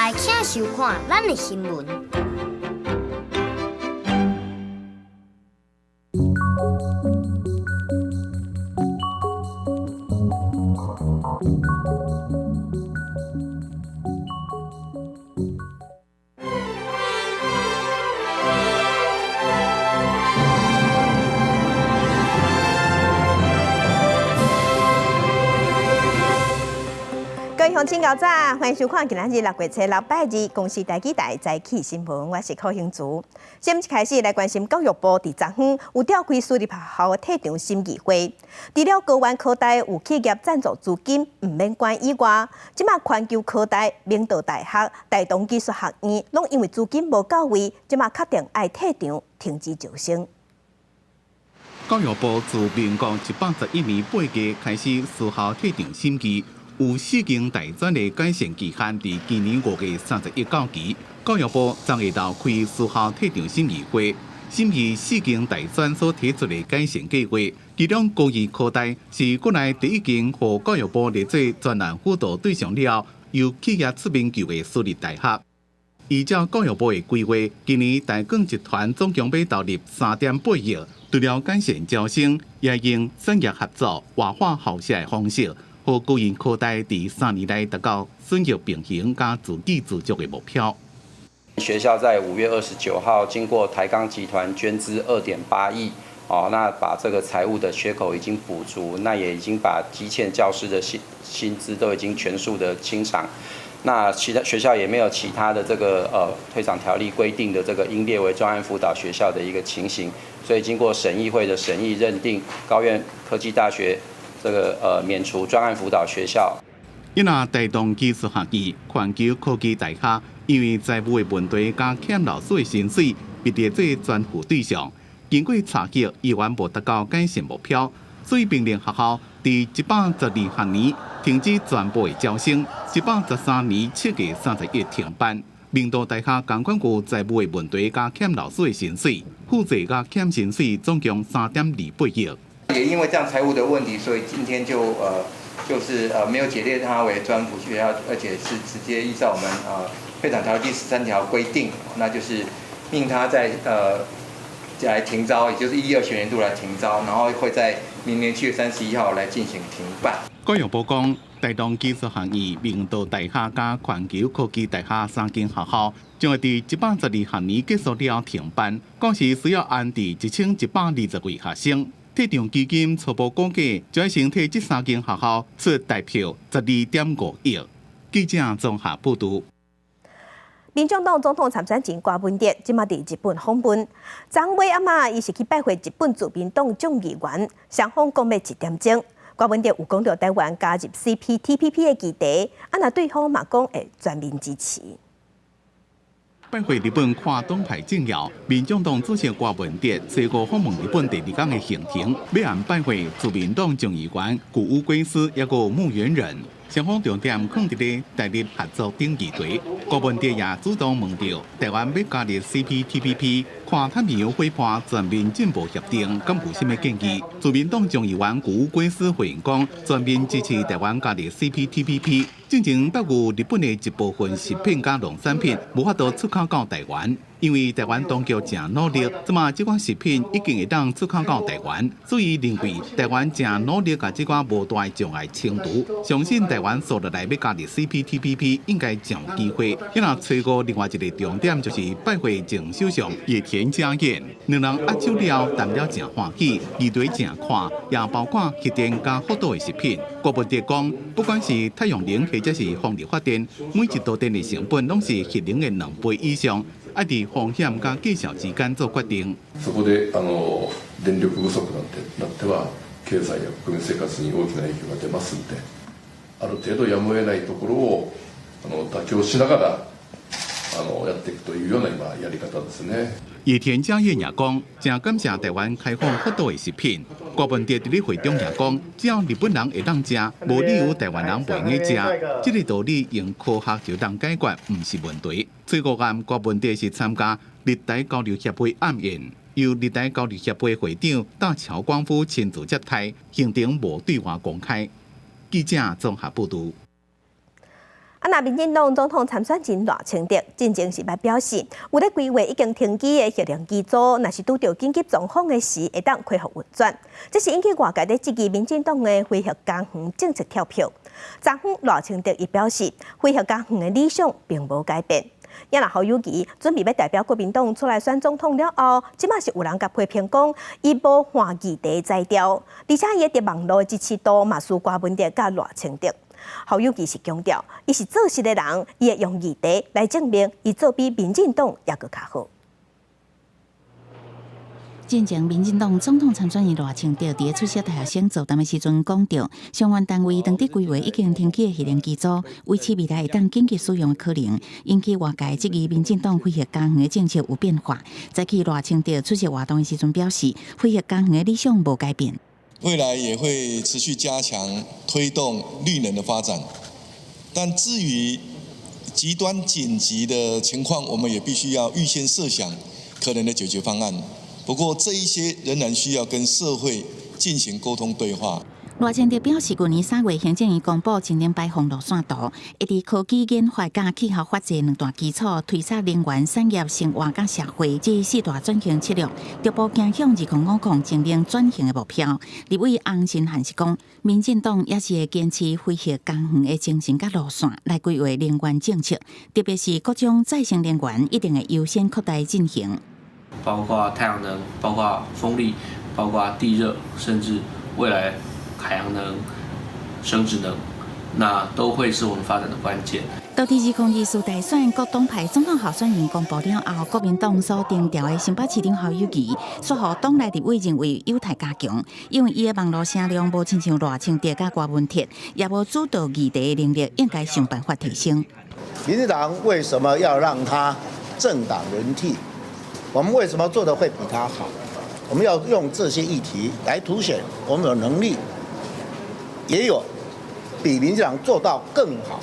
來，請收看咱的新聞。各位鄉親𠢕早，歡迎收看今仔日6月初6拜二公視台語台早起新聞，我是柯興慈。先開始來關心教育部佇昨昏有召開私立學校的退場審議會，除了高苑科大有企業贊助資金毋免管以外，這馬環球科大、明道大學、大同技術學院攏因為資金無到位，這馬確定愛退場停止招生。教育部自民國111年8月開始私校退場審議。有四間大專的改善期限佇今年5月31到期，教育部昨下晝開私校退場審議會，審議四間大專所提出的改善計劃。其中高苑科大是國內第一間予教育部列做專案輔導對象了後，由企業出面救的私立大學。依照教育部的規劃，今年大港集團總共欲投入3.8億，除了改善招生，也用產業合作、活化校舍的方式。予高苑科大佇3年內達到損益平衡佮自給自足的目標。學校在5月29號經過台鋼集團捐資2.8億，哦，那把這個財務的缺口已經補足，那也已經把積欠教師的薪資都已經全數的清償。那其他學校也沒有其他的這個退場條例規定的這個應列為專案輔導學校的一個情形，所以經過審議會的審議認定，高苑科技大學。這個免除專案輔導學校。伊若大同技術學院、環球科技大學，因為財務的問題佮欠老師的薪水，被列做專輔對象。經過查核，依然無達到改善目標，所以命令學校佇112學年停止全部的招生，113年7月31停辦。明道大學仝款有財務的問題佮欠老師的薪水，負債佮欠薪水總共3.28億。也因為這樣財務的問題，所以今天就就是沒有解列它為專輔學校，而且是直接依照我們退場條例第13條規定，那就是命他在來停招，也就是12學年度來停招，然後會在明年7月31號來進行停辦。教育部講，大同技術學院、明道大學佮環球科技大學三間學校，將會佇112學年結束了停辦，到時需要安置1120位學生。退場基金初步估計，就愛先替這三間學校出代票12.5億。記者綜合報導。民眾黨總統參選人郭文哲這馬佇日本訪問，昨尾暗仔伊是去拜會日本自民黨眾議員，雙方講欲一點鐘。郭文哲有講著台灣加入 CPTPP 的議題，啊若對方嘛講會全面支持。拜會日本跨黨派政要，民眾黨主席郭文哲初五訪問日本第二天的行程，欲按拜會自民黨眾議員谷屋圭司抑閣木原稔，雙方重點囥佇咧台日合作等議題。郭文哲也主動問著台灣欲加入 CPTPP 跨太平洋夥伴全面進步協定，敢有啥物建議？自民黨眾議員谷屋圭司回應講，全面支持台灣加入 CPTPP。進前北有日本的一部分食品佮農產品無法度出口到台灣，因為台灣當局誠努力，這馬這款食品已經會當出口到台灣，所以認為台灣誠努力共這款無大的障礙清除，相信台灣紲落來欲加入 CPTPP 應該誠有機會。伊若初五另外一個重點就是拜會前首相野田佳彥，兩人握手了談了誠歡喜，議題誠寬，也包括核電佮福島的食品。郭文哲講，不管是太陽能或者是風力發電，每一度電的成本攏是核能的2倍以上，愛佇風險佮績效之間做決定。そこで電力不足なんてなっては経済や国民生活に大きな影響が出ますんで、ある程度やむを得ないところを妥協しながらやっていくというような今やり方ですね。野田佳彥也講，誠感謝台灣開放福島的食品。郭文哲佇咧會中也講，只要日本人會當食，無理由台灣人袂用食。這個道理用科學就當解決，毋是問題。初五暗，郭文哲是參加日台交流協會暗宴，由日台交流協會會長大橋光夫親自接待，行程無對外公開。記者綜合報導。啊，啊，若民進黨總統參選人賴清德進前是捌表示，有咧規劃已經停機的核能機組，若是拄著緊急狀況的時，會當恢復運轉。這是引起外界咧質疑民進黨的非核家園政策跳票。昨昏賴清德伊表示，非核家園的理想並無改變。也若侯友宜準備欲代表國民黨出來選總統了後，這馬是有人共批評講，伊無換議題才調，而且伊佇網路的支持度嘛輸柯文哲佮賴清德。侯友宜是強調，伊是做事的人，伊會用議題來證明伊做比民進黨猶閣較好。進前民進黨總統參選人賴清德佇出席大學生座談的時陣講著，相關單位當佇規劃已經停機的核能機組，維持未來會當緊急使用的可能，引起外界質疑民進黨非核家園的政策有變化。早起賴清德出席活動的時陣表示，非核家園的理想無改變。未來也會持續加強推動綠能的發展，但至於極端緊急的情況，我們也必須要預先設想可能的解決方案。不過這一些仍然需要跟社會進行溝通對話。賴清德表示，舊年3月行政院公布淨零排放路線圖，會佇科技研發佮氣候法制兩大基礎，推展能源產業、生活佮社會這四大轉型策略，逐步走向2050淨零轉型的目標。立委洪申翰是講，民進黨也是會堅持非核家園的精神佮路線來規劃能源政策，特別是各種再生能源一定會優先擴大進行，包括太陽能、包括風力、包括地熱，甚至未來海洋能、生質能，那都會是我們發展的關鍵。到2024大選，各黨派總統候選人公布了後，國民黨所定調的新北市長侯友宜，煞予黨內立委認為有待加強，因為伊的網路聲量無親像賴清德佮柯文哲，也無主導議題的能力，應該想辦法提升。民進黨為什麼要讓他政黨輪替？我們為什麼做得會比他好？我們要用這些議題來凸顯我們有能力，也有比民進黨做到更好，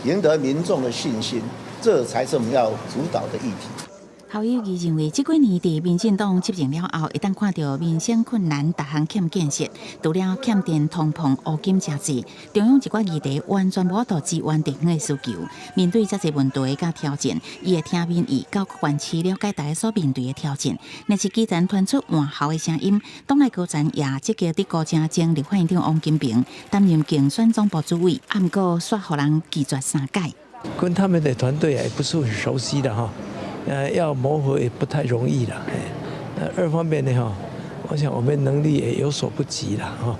贏得民眾的信心，這才是我們要主導的議題。侯友宜認為，這幾年佇民進黨執政了後，會當看著民生困難，逐項欠建設，除了欠電、通膨、烏金誠濟，中央一寡議題完全無法度支援地方的需求。面對這濟問題佮挑戰，伊會聽民意，到縣市了解大家所面對的挑戰。若是基層傳出換候的聲音，黨內高層也積極佇高聲請立法院長王金平擔任競選總部主委，毋過煞予人拒絕三擺。跟他們的團隊也不是很熟悉的哈。要磨合也不太容易了，那二方面呢，哈，我想我們能力也有所不及了，哈。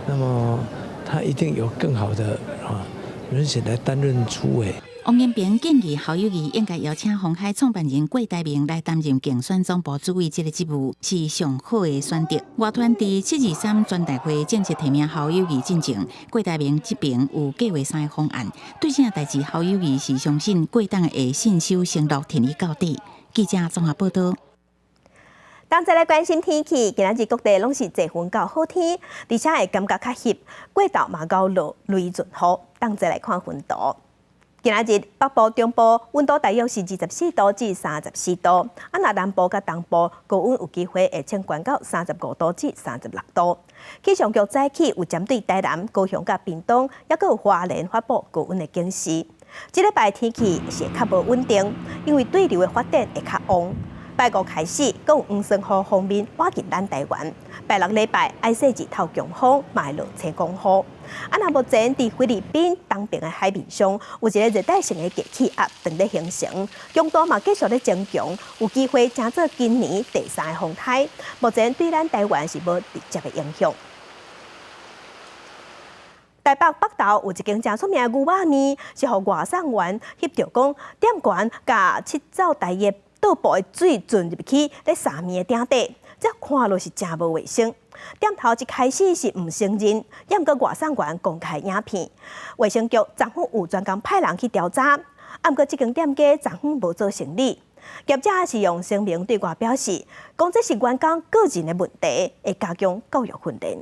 那麼他一定有更好的啊人選來擔任主委。王金平建議侯友宜應該邀請鴻海創辦人郭台銘來擔任競選總部主委這個職務，是上好的選擇。外傳佇723全代會正式提名侯友宜進前，郭台銘這邊有計劃三個方案。對這代誌，侯友宜是相信郭董會信守承諾，挺伊到底。記者綜合報道。同齊來關心天氣，今仔日各地攏是濟雲到好天，而且會感覺較翕，過晝嘛閣落雷陣雨。同齊來看溫度。今仔日北部、中部溫度大約是24度至34度，啊，若南部佮東部高溫有機會會衝懸到35度至36度。氣象局早起有針對台南、高雄佮屏東，猶閣有花蓮發布高溫的警示。這禮拜天氣是會較無穩定，因為對流的發展會較旺。拜五開始，閣有黃酸雨鋒面倚近咱台灣。拜六禮拜愛說日頭強風，嘛會落青光雨。啊，若目前佇菲律賓東邊的海面上，有一个熱帶性的低氣壓正咧形成，強度嘛繼續咧增強，有機會成做今年第三个風颱。目前對咱台灣是無直接的影響。台北北投有一間誠出名的牛肉麵，是予外送員翕著講店員共七走台的倒布的水浸入去咧沙麵的鼎底，這看落是誠無衛生。店頭一開始是毋承認，猶毋過外送員公開影片，衛生局昨昏有專工派人去調查，啊，毋過這間店家昨昏無做生理。業者是用聲明對外表示，講這是員工個人的問題，會加強教育訓練。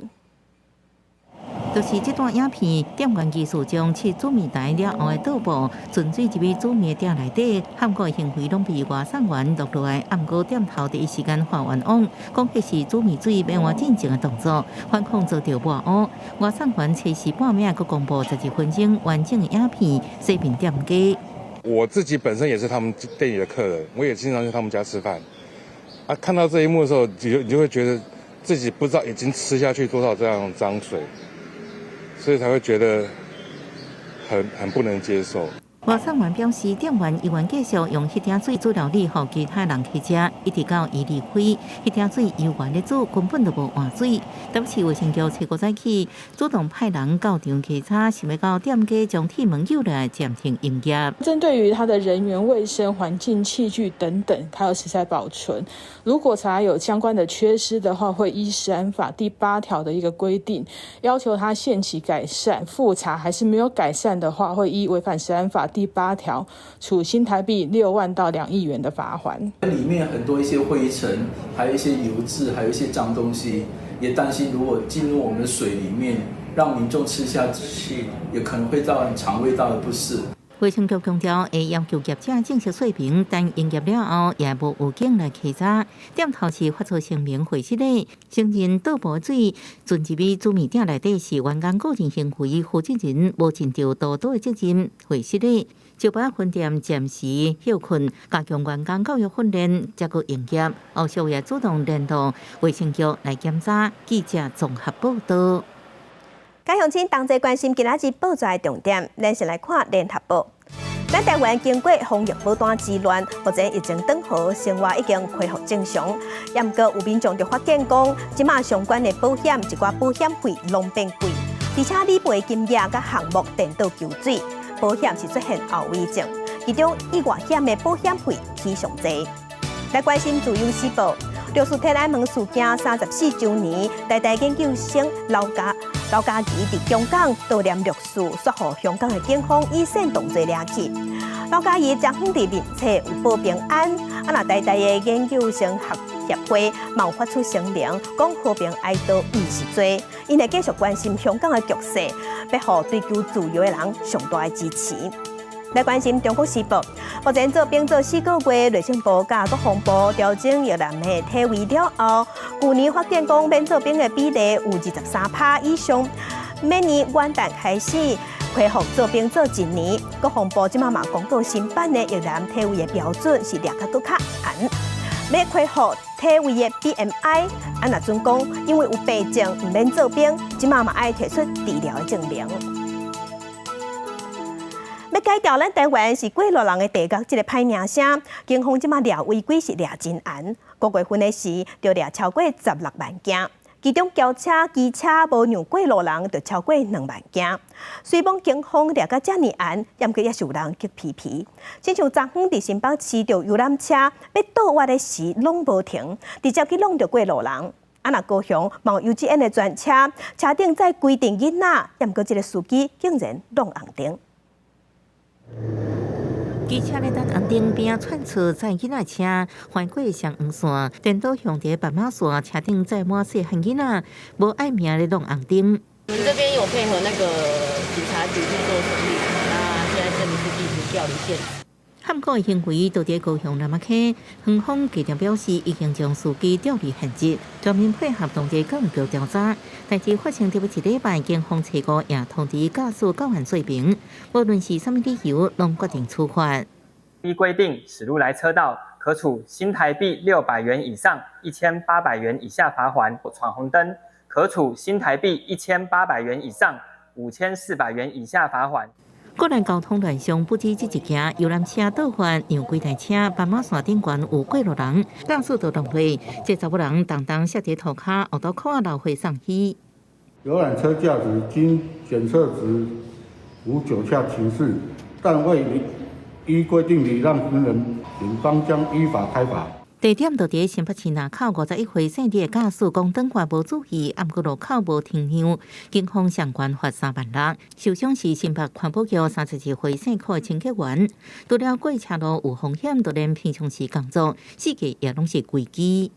就是這段影片，店員技術將切煮麵台了後的桌布，純水入去煮麵店內底，韓國行為攏被外送員錄落來。毋過店頭第一時間發冤枉，講彼是煮麵水欲換進前的動作，反控遭著抹烏。外送員測試半暝，閣公布12分鐘完整的影片，洗面店家。我自己本身也是他們店裡的客人，我也經常去他們家吃飯。啊，看到這一幕的時候，你就會覺得自己不知道已經吃下去多少這樣髒水，所以才會覺得很不能接受。外送員表示，店員猶原繼續用彼鼎水煮料理，予其他人去食，一直到伊離開，彼鼎水猶原咧煮，根本就無換水。台北市衛生局初五早起主動派人到場稽查，想欲到店家將鐵門扭來暫停營業。針對於他的人員衛生、環境、器具等等，還有食材保存，如果查有相關的缺失的話，會依食安法第8條的一個規定，要求他限期改善。複查還是沒有改善的話，會依違反食安法第8條，處新台幣6萬到2億元的罰鍰。裡面很多一些灰塵，還有一些油脂，還有一些髒東西，也擔心如果進入我們的水裡面，讓民眾吃下去，也可能會造成腸胃道的不適。衛生局強調，會要求業者正式說明，但營業了後也無預警來稽查。店頭是發出聲明回釋的，承認倒布水進入去煮麵店內底是員工個人行為，負責人無盡著道德的責任回釋的。石牌分店暫時歇睏，加強員工教育訓練，才閣營業。後續也主動聯絡衛生局來檢查。記者綜合報道。各鄉親同齊關心今仔日報紙的重點，咱先來看聯合報。咱台灣經過防疫保單之亂，目前疫情轉好，生活已經恢復正常。毋過有民眾就發現講，這馬相關的保險一寡保險費攏變貴，而且理賠金額佮項目顛倒求水，保險是出現後遺症，其中意外險的保險費起上濟。來關心自由時報，六四天安門事件34週年，台大研究生劉嘉儀佇香港悼念六四，煞予香港的警方以煽動罪掠去。劉嘉儀昨昏佇面冊有報平安，啊若台大的研究生學協會嘛有發出聲明，講和平哀悼毋是罪，𪜶會繼續關心香港的局勢，欲予追求自由的人上大的支持。來關心中國時報，目前做兵做4個月，內政部佮國防部調整役男的體位了後，舊年發現講免做兵的比例有23趴以上。明年元旦開始恢復做兵做一年，國防部這馬嘛公告新版的役男體位的標準是掠較閣較嚴，欲恢復體位的 BMI，啊若準講因為有病症毋免做兵，這馬嘛愛提出治療的證明。欲改掉咱台灣是過路人的地獄這个歹名聲，警方這馬掠違規是掠真嚴。5月份的時，就掠超過16萬件，其中轎車、機車無讓過路人就超過2萬件。雖罔警方掠甲遮爾嚴，毋過也是有人激皮皮。親像昨昏佇新北市著遊覽車欲倒彎的時，攏無停，直接去挵著過路人。啊，若高雄嘛有幼稚園的專車，車頂載規陣囡仔，毋過這个司機竟然挵紅燈。機車咧等紅燈邊仔竄出載囡仔車，橫過雙黃線，顛倒向佇斑馬線，車頂載滿細漢囡仔，無愛命咧挵紅燈。我們這邊有配合那個警察局去做處理，那現在這裡是進行調離現場。撼苦的行為，到佇高雄南仔溪，園方記者表示，已經將司機調離現職，全面配合當地公安局調查。代誌發生佇欲一禮拜，警方初五也通知駕駛到案說明，無論是啥物理由，攏決定處罰。依規定，駛入來車道，可處新台幣600元以上1800元以下罰鍰；闖紅燈，可處新台幣1800元以上5400元以下罰鍰。國內交通亂象不止這一件，遊覽車倒彎讓幾台車，斑馬線頂懸有過路人，駕駛都當會，這查某人當當摔佇塗跤，後肚褲仔流血送醫。遊覽車駕駛經檢測值無酒駕情事，但未依規定禮讓行人，警方將依法開罰。地點就佇新北市林口51歲姓李的駕駛講轉彎無注意，毋過路口無停讓，警方相關罰3萬6。受傷是新北環保局32歲姓柯的清潔員，除了過車路有風險，就連平常時工作，四界也攏是危機。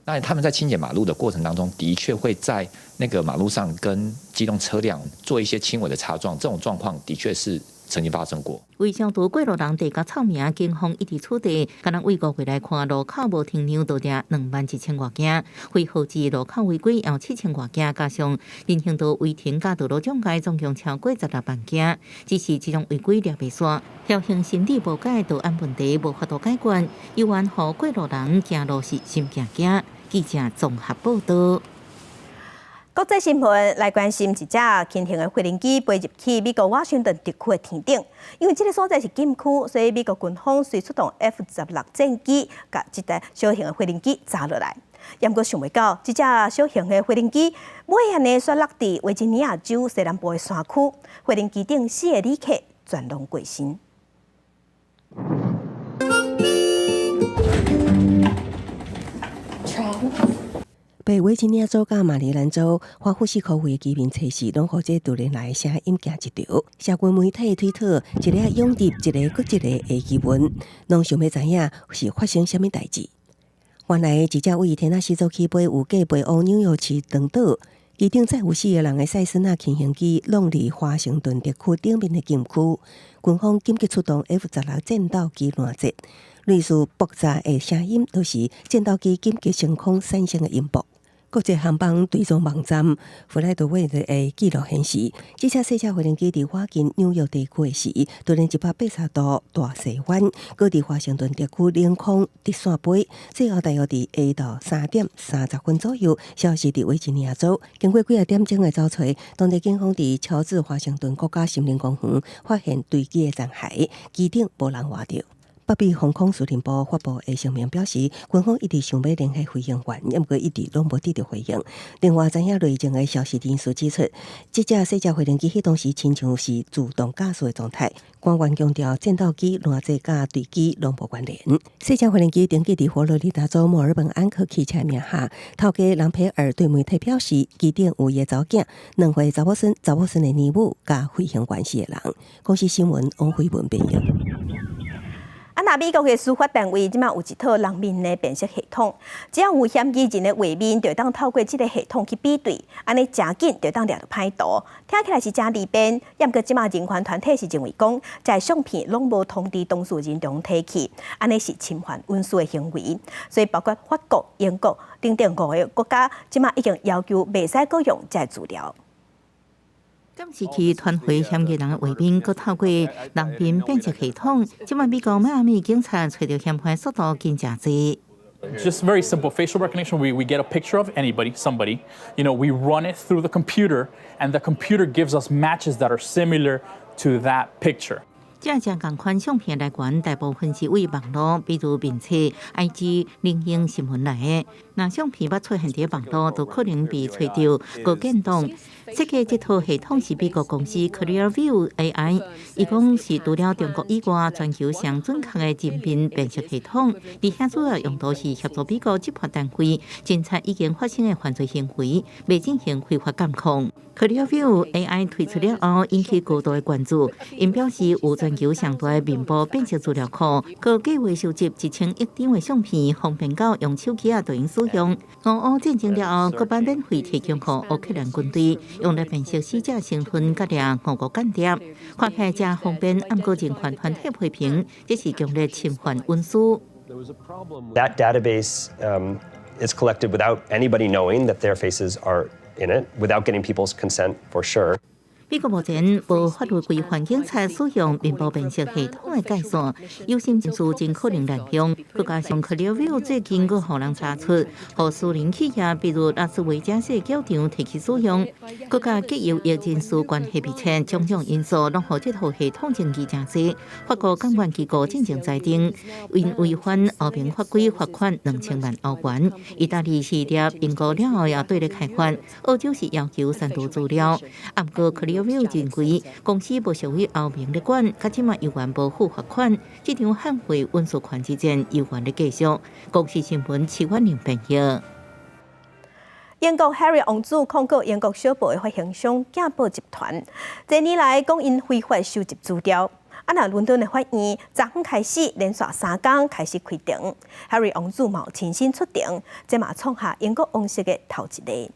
那當然，他們在清潔馬路的過程當中，的確會在那個馬路上跟機動車輛做一些輕微的擦撞，這種狀況的確是曾經發生過。為消除過路人地共臭名，警方一直取締。敢若對5月來看，路口無停讓就掠21,000外件，非號誌路口違規有7,000外件，加上人行道違停佮道路障礙，總共超過16萬件。只是這種違規掠袂煞，僥倖心理無解，道安問題無法度解決，猶原予過路人行路時心驚驚。記者綜合報道。國際新聞來關心一隻輕型的飛行機飛入去美國華盛頓特區的天頂，因為這个所在是禁區，所以美國軍方隨出動 F-16戰機，共這台小型的飛行機砸落來。毋過想袂到，這隻小型的飛行機尾仔呢，煞落佇維吉尼亞州西南部的山區，飛行機頂四個旅客全攏過身。被維吉尼亞州佮馬里蘭州華富士口位的居民測試，攏予這突然來的聲音驚一跳。社群媒體推特一个湧入一个閣一个的疑問，攏想欲知影是發生啥物代誌。原來一隻位田納西州起飛，有計飛往紐約市長島，機頂載有四個人的塞斯納輕型機，落佇華盛頓特區頂面的禁區，軍方緊急出動 F-16戰鬥機攔截。類似爆炸的聲音，都是戰鬥機緊急升空產生的音波。國際航班追蹤網站 FlightAware 的記錄顯示，這架細隻飛行機佇倚近紐約地區的時，突然180度大踅彎，閣佇華盛頓特區領空直線飛，最後大約佇下晝3點30分左右消失佇維吉尼亞州。經過幾仔點鐘的搜尋，當地警方佇喬治華盛頓國家森林公園發現墜機的殘骸，機頂無人活著。北美防空司令部發布的聲明表示，軍方一直想欲聯繫飛行員，毋過一直攏無得著回應。另外，知影內情的消息人士指出，這架細隻飛行機彼當時親像是自動駕駛的狀態。官員強調，戰鬥機攔截佮墜機攏無關聯。細隻飛行機登記佇佛羅里達州墨爾本安克汽車名下，頭家朗佩爾對媒體表示，機頂有伊的查某囝、2歲查某孫、查某孫的乳母佮飛行員四個人。公視新聞王慧文編譯。啊，若美國的司法單位這馬有一套人面的辨識系統，只要有嫌疑人的畫面，就會當透過這个系統去比對，按呢誠緊就會當掠著歹徒。聽起來是誠利便，毋過這馬人權團體是認為講，這相片攏無通知當事人將提去，按呢是侵犯隱私的行為。所以包括法國、英國等等五个國家，這馬已經要求袂使閣用這資料。監視器傳回嫌疑人的畫面，閣透過人面辨識系統，這馬美國邁阿密警察揣著嫌犯速度緊誠濟。 Just very simple facial recognition. We get a picture of anybody, somebody. We run it through the computer, and the computer gives us matches that are similar to that picture. 這隻仝款相片來源大部分是對網路，比如面冊、IG、領英新聞來的。若相片欲出現佇網路，就可能被揣著閣建檔。設計這套系統是美國公司 Clearview AI，伊講是除了中國以外，全球上準確的人面辨識系統。而且主要用途是協助美國執法單位偵查已經發生的犯罪行為，袂進行非法監控。Clearview AI 推出了後，引起高度的關注。𪜶表示有全球上大的面部辨識資料庫，閣計劃收集1000億張的相片，方便到用手機仔就用使用。俄烏戰爭了後，閣把免費提供予烏克蘭軍隊，用來辨識死者身份，佮掠俄國間諜。看起來誠方便，毋過人權團體批評，這是強烈侵犯隱私。 That database is collected without anybody knowing that their faces are in it, without getting people's consent for sure. 美國目前無法律規範警察使用面部辨識系統的界線，有心人士真可能濫用。閣加上 Clearview 最近閣予人查出，予私人企業，比如拉斯維加斯轎場提去使用，閣佮極右翼人士關係密切，種種因素攏予這套系統爭議誠濟。法國監管機構進前裁定，𪜶違反歐盟法規，罰款2000萬歐元。意大利是掠英國了後也對咧開罰，澳洲是要求刪除資料。毋過 Clearview 認為公司無屬於歐盟咧管，佮這馬猶原無付罰款，這場捍衛隱私權之戰猶原咧繼續。公視新聞徐婉玲編譯。英國 Harry 王子控告英國小報的發行商鏡報集團，這年來講𪜶非法收集資料。啊，若倫敦的法院昨昏開始連續3工開始開庭，Harry 王子嘛親身出庭，這嘛創下英國王室的頭一例。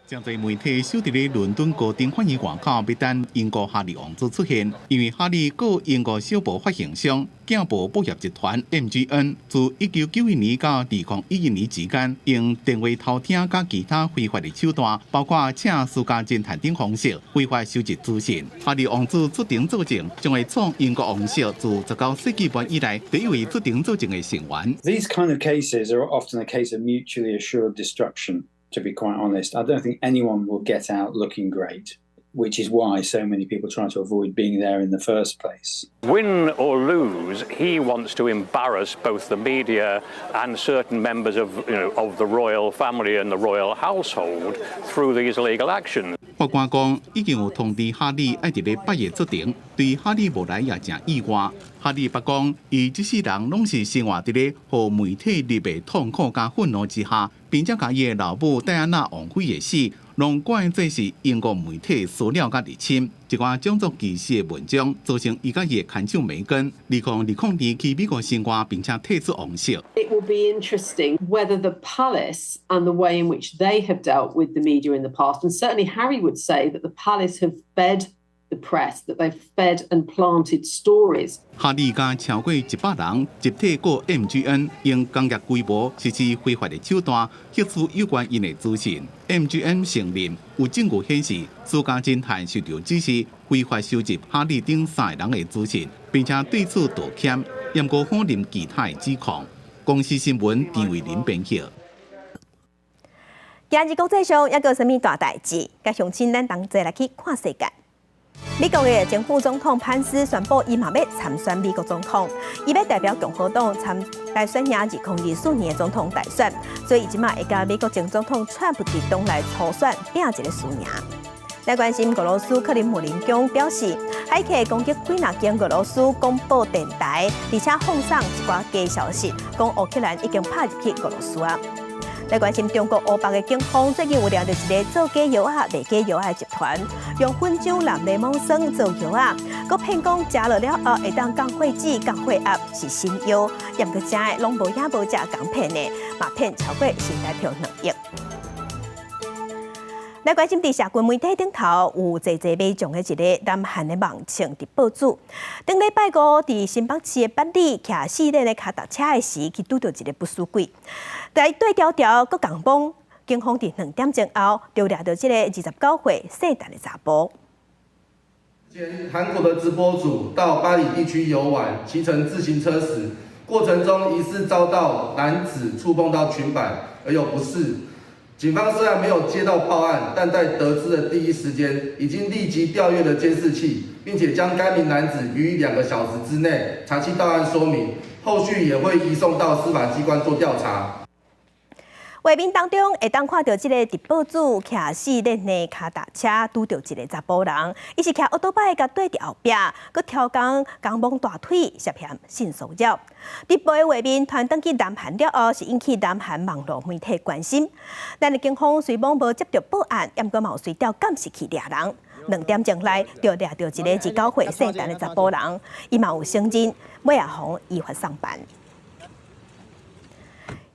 誠濟媒體守佇咧倫敦高等法院外口，欲等英國哈利王子出現，因為哈利告英國小報發行商鏡報報業集團 MGN，自1991年到2011年之間，用電話偷聽佮其他非法的手段，包括請私家偵探等方式非法收集資訊。哈利王子出庭作證，將會創英國王室自19世紀末以來第一位出庭作證的成員。 These kind of cases are often a case of mutually assured destruction. To be quite honest, I don't think anyone will get out looking great, which is why so many people try to avoid being there in the first place. Win or lose, he wants to embarrass both the media and certain members of the royal family and the royal household through these legal actions. 法官講，已經有通知哈利愛佇咧8月出庭，對哈利無來也誠意外。哈利捌講，伊這世人攏是生活佇咧予媒體入的痛苦佮憤怒之下，並且共伊的老母戴安娜王妃的死，攏怪這是英國媒體騷擾佮入侵。一寡種族歧視的文章，造成伊佮伊的牽手梅根，2020年去美國生活，並且退出王室。 It will be interesting whether the palace and the way in which they have dealt with the media in the past, and certainly Harry would say that the palace have fed the press, that they've fed and planted stories. 哈利佮超過100人集體告 MGN，用工業規模實施非法的手段，獲取有關𪜶的資訊。MGN 承認有證據顯示，私家偵探受到指示非法收集哈利等三个人的資訊，並且對此道歉，毋過否認其他的指控。公視新聞陳慧琳編譯。今日國際上猶閣有啥物大代誌？佮鄉親咱同齊來去看世界。美國的前副總統潘斯宣布，伊嘛欲參選美國總統，伊欲代表共和黨參來選贏2024年的總統大選，所以伊這馬會佮美國前總統川普佇黨內初選拚一个輸贏。來關心俄羅斯克里姆林宮表示，駭客攻擊幾若間俄羅斯廣播電台，而且放送一寡假消息，講烏克蘭已經拍入去俄羅斯啊。來關心中國湖北的警方最近有掠著一个做假藥仔、賣假藥仔的集團，用粉漿藍檸檬酸做藥仔，閣騙講食落了後會當降血脂、降血壓，是神藥，毋過食的攏無影無跡共騙的，嘛騙超過新台票2億。來關心佇社群媒體頂頭有濟濟買將的一个南韓的網紅直播主，頂禮拜五佇新北市的八里騎四輪的跤踏車的時，去拄著一个不死鬼，來對牢牢閣共摸，警方佇2點鐘後就掠著這个29歲姓陳的查埔。韓國的直播主到八里地區遊玩，騎乘自行車時，過程中疑似遭到男子觸碰到裙擺而有不適。警方雖然沒有接到報案，但在得知的第一時間，已經立即調閱了監視器，並且將該名男子於2個小時之內查緝到案說明，後續也會移送到司法機關做調查。畫面當中會當看著這个直播主騎四輪的跤踏車，拄著一个查埔人，伊是騎歐多擺共綴佇後壁，閣刁工共摸大腿，涉嫌性騷擾。直播的畫面傳轉去南韓了後，是引起南韓網路媒體關心。咱的警方雖罔無接著報案，毋過嘛有隨調監視器掠人。2點鐘內就掠著一个29歲姓陳的查埔人，伊嘛有承認，尾仔予依法送辦。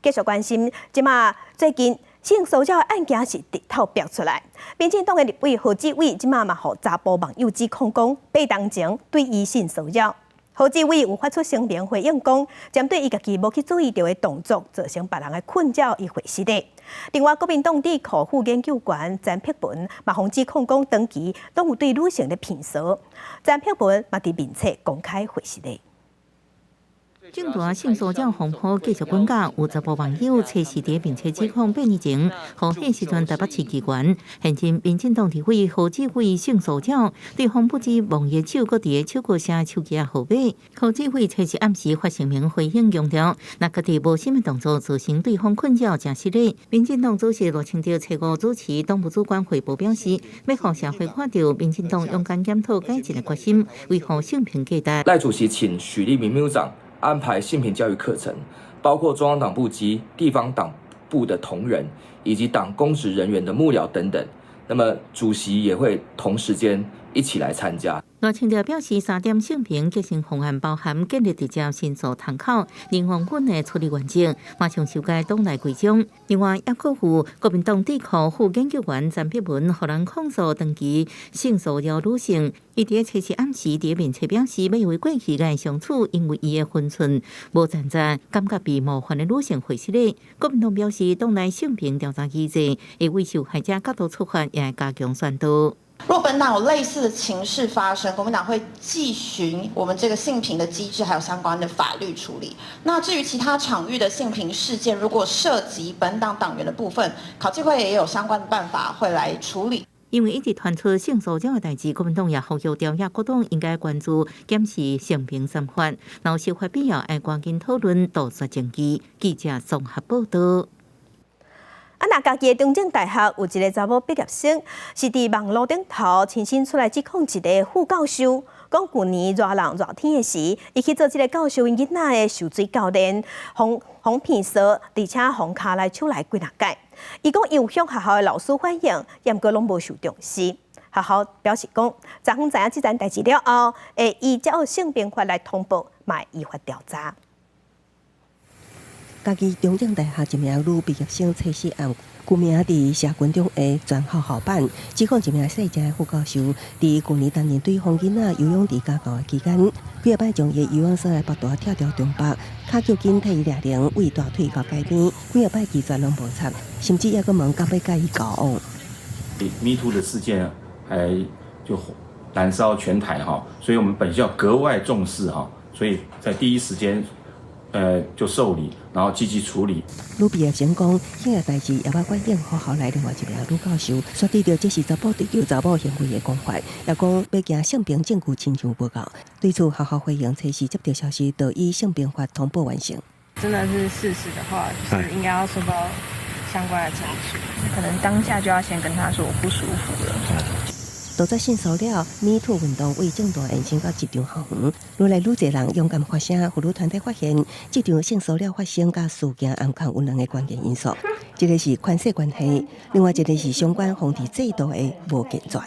繼續關心，這馬最近性騷擾的案件是直透爆出來。民進黨的立委何志偉這馬嘛予查埔網友指控講，8當前對伊性騷擾。何志偉有發出聲明回應講，針對伊家己無去注意著的動作，造成別人的困擾，伊會失禮。另外，國民黨智庫副研究員詹碧文嘛，予指控講，長期攏有對女性咧騙騷。詹碧文嘛佇面冊公開回失禮。政壇性騷擾風波繼續滾價，有查埔網友測試佇面冊指控8年前，予彼時陣台北市議員、現任民進黨立委何志偉性騷擾，對方不止摸伊手，閣佇手閣寫手機號碼。何志偉測試暗時發聲明回應強調，若家己無啥物動作造成對方困擾，誠失禮。民進黨主席賴清德初五主持黨務主管匯報表示，欲予社會看著民進黨勇敢檢討改進的決心，維護性平價值。賴主席請許立明秘書長安排性平教育課程，包括中央黨部及地方黨部的同仁，以及黨公職人員的幕僚等等。那麼主席也會同時間一起來參加。賴清德表示，三點性平革新方案包含建立直接申訴窗口、零容忍的處理原則，馬上修改黨內規章。另外，抑閣有國民黨智庫副研究員詹碧文，予人控訴長期性騷擾女性。伊佇初四暗時佇面冊表示，欲為過去共伊相處，因為伊的分寸無站在，感覺被冒犯的女性回失禮。國民黨表示，黨內性平調查機制會為受害者角度出發，也會加強宣導。若本黨有類似的情勢發生，國民黨會繼循我們這個性平的機制，還有相關的法律處理。那至於其他場域的性平事件，如果涉及本黨黨員的部分，考紀會也有相關的辦法會來處理。因為一直傳出性騷擾的代誌，國民黨也呼籲朝野各黨應該關注檢視性平三法，若有修法必要，愛趕緊討論，杜絕爭議。記者綜合報道。啊，若家己的中正大學有一个查某畢業生，是佇網路頂頭親身出來指控一个副教授，講舊年熱人熱天的時，伊去做這个教授𪜶囡仔的游水教練，予予騙說，而且予跤來手來幾若擺。伊講伊有向學校的老師反映，毋過攏無受重視。學校表示講，昨昏知影這件代誌了後，會依照性平法來通報，嘛會依法調查。嘉義中正大學一名女畢業生刺死案，舊名佇社群中的全校校版指控一名姓鄭的副教授，佇舊年擔任對方囡仔游泳池家教的期間，幾仔擺將伊游泳繩來縛大拆掉中縛，跤腳筋替伊掠繩，為大腿到街邊，幾仔擺拒絕攏無插，甚至猶閣問敢欲佮伊交往。 Me Too 的事件還就燃燒全台哈，所以我們本校格外重視哈，所以在第一時間，就受理，然後積極處理。女畢業生講，彼个代誌也捌反映學校內另外一名女教授，煞對著這是查埔追求查某行為的講法，也講欲驚性平證據親像無夠。對此，學校回應測試接到消息，就以性平法通報完成。真的是事實的話，就是應該要受到相關的懲處。可能當下就要先跟他說我不舒服了。杜絕性騷擾，Me Too 運動為政壇延伸到職場校園，愈來愈濟人勇敢發聲。婦女團體發現，職場性騷擾發生佮事件安全有兩个關鍵因素，一个是權勢關係，另外一个是相關防治制度的無健全。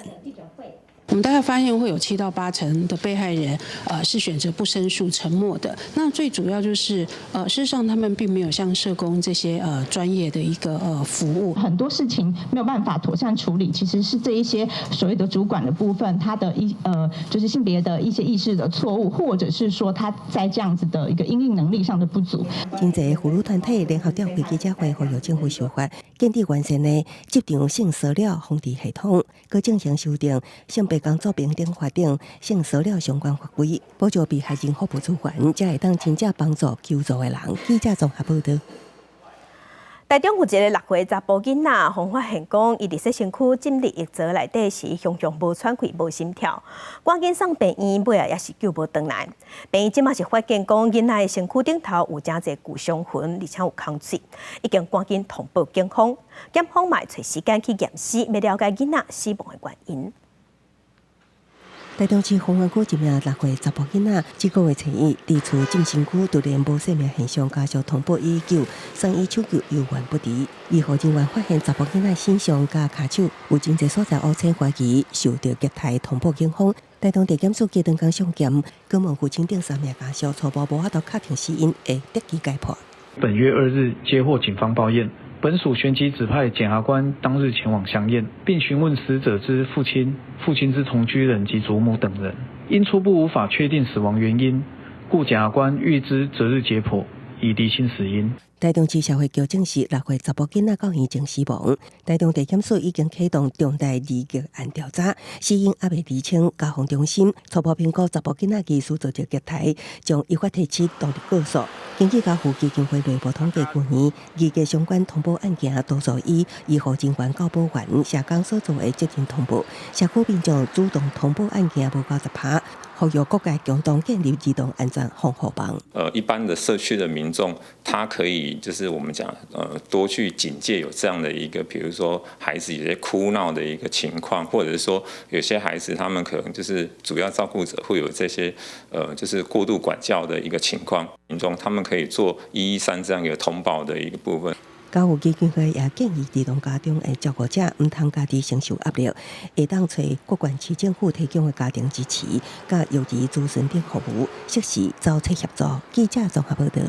我們大概發現會有7到8成的被害人，是選擇不申訴、沉默的。那最主要就是，事實上他們並沒有像社工這些專業的一個服務。很多事情沒有辦法妥善處理，其實是這一些所謂的主管的部分，他的一就是性別的一些意識的錯誤，或者是說他在這樣子的一個因應能力上的不足。真濟婦女團體聯合召開記者會，呼籲政府修法，建立完善的職場性騷擾防治系統，閣進行修訂性別工作平等法等性騷擾相關法規，保障被害人服務資源，才會當真正幫助求助的人。記者綜合報道。台中有一个6歲查埔囡仔，予發現講，伊佇洗身軀浸佇浴槽內底時，雄雄無喘氣、無心跳，趕緊送病院，尾仔也是救無轉來。病院這馬是發現講，囡仔的身軀頂頭有誠濟舊傷痕，而且有空喙，已經趕緊通報警方，檢方嘛會揣時間去驗屍，欲了解囡仔死亡的原因。台中市豐原區一名6歲查埔囡仔，這個月初一，佇厝浸身軀突然無生命現象，家屬通報119，送醫搶救猶原不治。醫護人員發現查埔囡仔身上佮跤手有真濟所在烏青，懷疑受著虐待，通報警方。台東地檢署隔頓工送檢，詢問父親等三名家屬，初步無法度確定死因，會得機解剖。本月2日接獲警方報驗，本署旋即指派檢察官當日前往相驗，並詢問死者之父親、父親之同居人及祖母等人。因初步無法確定死亡原因，故檢察官預知擇日解剖，以釐清死因。台中市社會局證實，6歲查埔囡仔到院前死亡。台中地檢署已經啟動重大疑獄案調查，死因猶未釐清。家防中心初步評估查埔囡仔疑似遭著虐待，將依法提起獨立告訴。根據家扶基金會內部統計，舊年疑獄相關通報案件，多數以醫護人員、教保員、社工所做的責任通報，社區民眾主動通報案件無夠10%。呼籲各界共同建立兒童安全防護網。一般的社區的民眾，他可以就是我們講，多去警戒有這樣的一個，比如說孩子有些哭鬧的一個情況，或者是說有些孩子他們可能就是主要照顧者會有這些，就是過度管教的一個情況，民眾他們可以做113這樣一個通報的一個部分。教育基金會也建議兒童家長的照顧者毋通家己承受壓力，會當揣各縣市政府提供的家庭支持，佮幼兒諮詢等服務，適時走出協助。記者綜合報導。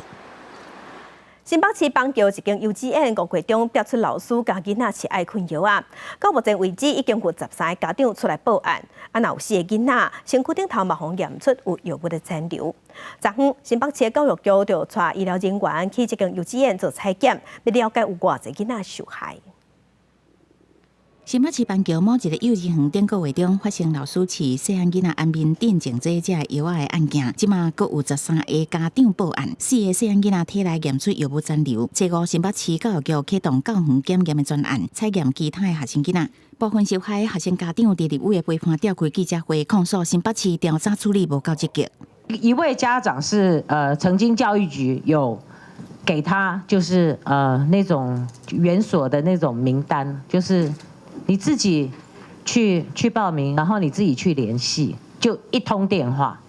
新北市板橋一間幼稚園五月中爆出老師共囡仔飼愛困藥仔，到目前為止已經有13个家長出來報案，啊，若有四个囡仔身軀頂頭嘛予驗出有藥物的殘留。昨昏新北市教育局就帶醫療人員去這間幼稚園做採檢，欲了解有偌濟囡仔受害。新北市板橋某一个幼兒園頂個月中發生老師飼細漢囡仔安眠鎮靜劑這个藥仔的案件，這馬閣有13个家長報案，四个細漢囡仔體內驗出藥物殘留。初五新北市教育局啟動校園檢驗的專案，採驗其他的學生囡仔。部分受害學生家長佇立委的陪伴召開記者會，控訴新北市調查處理無夠積極。一位家長是曾經教育局有給他就是那種園所的那種名單，就是。你自己去報名，然後你自己去聯繫，就一通電話。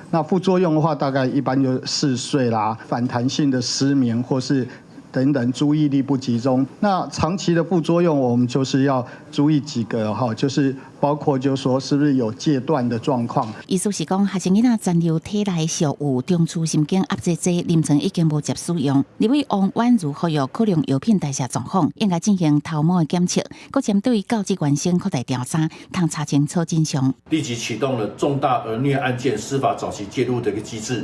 那副作用的話，大概一般就嗜睡啦、反彈性的失眠，或是等等注意力不集中。那長期的副作用，我們就是要注意幾個哈，就是包括就是說是不是有戒斷的狀況。意思是講，學生囡仔殘留體內屬有中樞神經壓制劑，臨床已經無接使用。立委王婉如呼籲可能藥品代謝狀況，應該進行頭毛的檢測，閣針對教職員先擴大調查，通查清楚真相。立即啟動了重大兒虐案件司法早期介入的一個機制。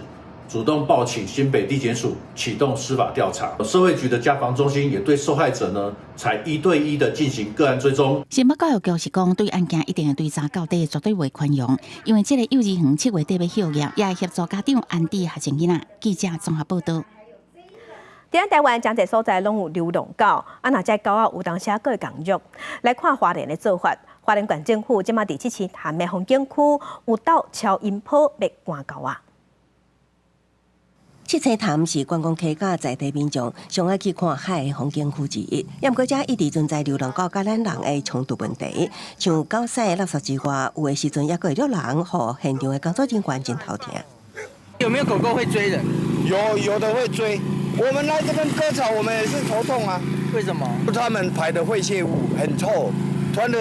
主動報請新北地檢署啟動司法調查，社會局的家防中心也對受害者呢，採一對一的進行個案追蹤。新北教育局是講，對案件一定會追查到底，絕對袂寬容。因為這个幼兒園7月底欲歇業，也會協助家長安置學生囡仔。記者綜合報導。佇咱台灣誠濟所在攏有流浪狗，啊，若這狗仔有當時閣會共虐。來看花蓮的做法，花蓮縣政府這馬佇七星潭的風景區有鬥超音波欲趕狗仔。七星潭是觀光客佮在地民眾上愛去看海的風景區之一，毋過遮一直存在流浪狗佮咱人的衝突問題。像狗屎垃圾之外，有的時陣猶閣會虐人，予現場的工作人員真頭疼。有沒有狗狗會追人？有的會追。我們來這邊割草，我們也是頭痛啊。為什麼？他們排的廢棄物很臭，穿的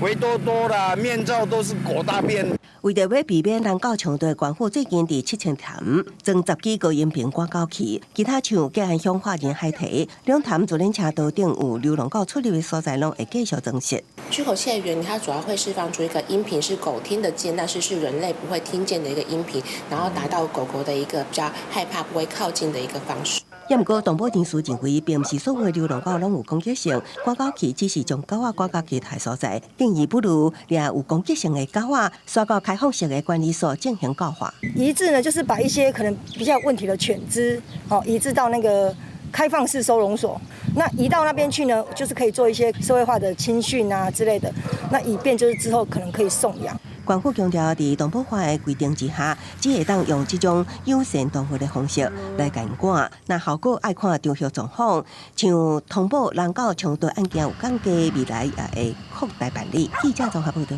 圍多多啦，面罩都是狗大便。為著欲避免人狗衝突，縣府最近佇七星潭裝10支高音頻趕狗器，其他像嘉安鄉化仁海堤兩潭自行車道頂有流浪狗出入的所在，攏會繼續裝設。驅狗器的原理，它主要會釋放出一個音頻，是狗聽得見，但是是人類不會聽見的一個音頻，然後達到狗狗的一個比較害怕、不會靠近的一個方式。也毋過，動保人士認為，並毋是所有流浪狗攏有攻擊性，趕狗器只是將狗仔趕到其他所在，建議不如掠有攻擊性的狗仔，徙到開放式的管理所進行教化。移置呢，就是把一些可能比較有問題的犬隻，哦，移置到那個開放式收容所。那移到那邊去呢，就是可以做一些社會化的青訓啊之類的，那以便就是之後可能可以送養。縣府強調，佇動保法的規定之下，只會當用這種友善動物的方式來共𪜶趕。若效果愛看場合狀況，像通報人狗衝突案件有降低，未來也會擴大辦理。記者綜合報導。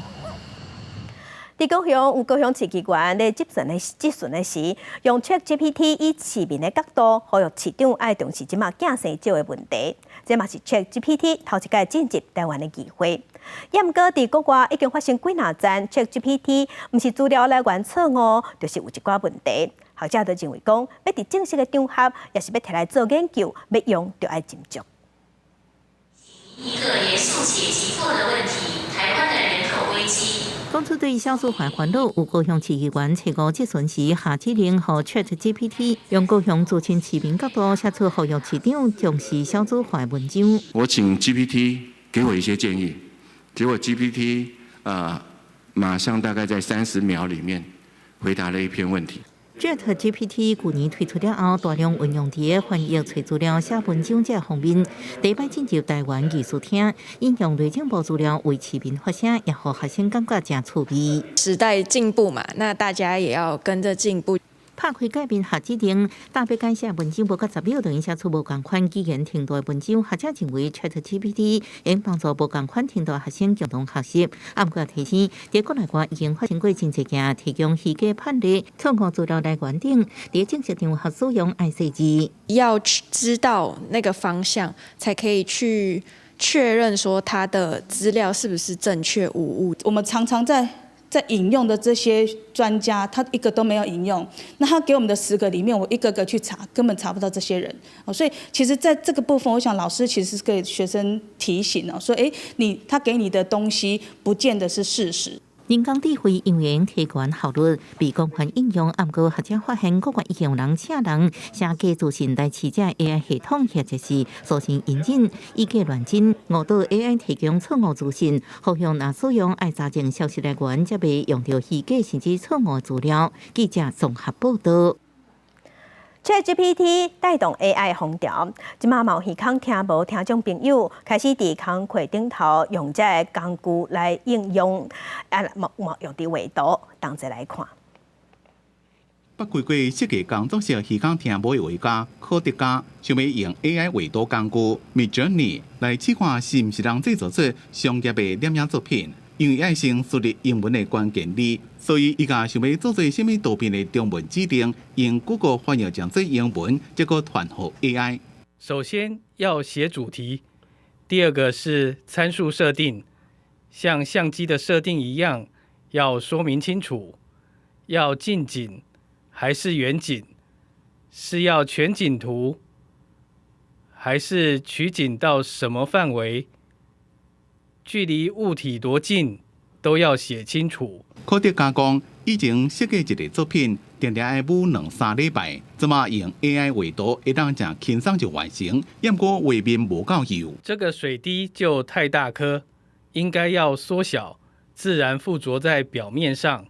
佇高雄有高雄市議員咧質詢的時，用 ChatGPT 以市民的角度，呼籲市長愛重視這馬囝生少的問題。這嘛是 ChatGPT 頭一擺進入台灣的議會。也毋過佇國外已經發生幾若宗 ChatGPT，毋是資料來源錯誤，就是有一寡問題。學者都認為講，欲佇正式的場合，抑是欲提來做研究，欲用就愛斟酌。一個嚴肅且急迫的問題：台灣的人口危機。講出對少子化煩惱，有高雄市議員初五質詢時下指令，予 ChatGPT 用高雄資深市民角度寫出呼籲市長重視少子化文章。我請 GPT 給我一些建議，結果 GPT 馬上大概在30秒裡面回答了一篇問題。 ChatGPT 舊年推出了後，大量運用佇翻譯、揣資料、寫文章這方面。第一擺進入台灣議事廳，引用內政部資料為市民發聲，也予學生感覺誠趣味。時代進步嘛，那大家也要跟着進步。拍開界面下指定，搭配改寫文章無到10秒就會寫出無仝款語言程度的文章。學者認為 ChatGPT 會幫助無仝款程度的學生共同學習。啊，毋過提醒，佇國內外已經發生過真濟件提供虛假判例、錯誤資料來源等，佇正式場合使用愛細緻。要知道那個方向，才可以去確認說他的資料是不是正確無誤。我們常常在引用的這些專家，他一個都沒有引用。那他給我們的10個裡面，我一個個去查，根本查不到這些人。所以其實在這個部分，我想老師其實是給學生提醒哦，說，誒，他給你的東西，不見得是事實。人工智慧應用提懸效率，被廣泛應用。毋過學者發現，國外已經有人請人寫假資訊來試這 AI 系統，或者是索性引進以假亂真，誤導 AI 提供錯誤資訊。呼籲若使用愛查證消息來源，才袂用著虛假甚至錯誤資料。記者綜合報導。 ChatGPT 帶動 AI 風潮，這馬有耳孔聽無聽眾朋友開始佇工課頂頭用這个工具來應用，啊，嘛用佇畫圖，同齊來看。捌開過設計工作室耳孔聽無的畫家柯德嘉，想欲用 AI 畫圖工具 Midjourney 來試看是毋是能製作出商業的攝影作品。因為愛先輸入英文的關鍵字，所以伊共想欲做做啥物圖片的中文指令，用 Google 翻譯成做英文，再閣傳予 AI。首先要寫主題，第二個是參數設定，像相機的設定一樣，要說明清楚，要近景還是遠景，是要全景圖，還是取景到什麼範圍？距離物體多近都要寫清楚。柯德嘉講，以前設計一個作品，定定愛舞兩三禮拜，這馬用 AI 畫圖，會當誠輕鬆就完成，毋過畫面無夠幼。這個水滴就太大顆，應該要縮小，自然附着在表面上。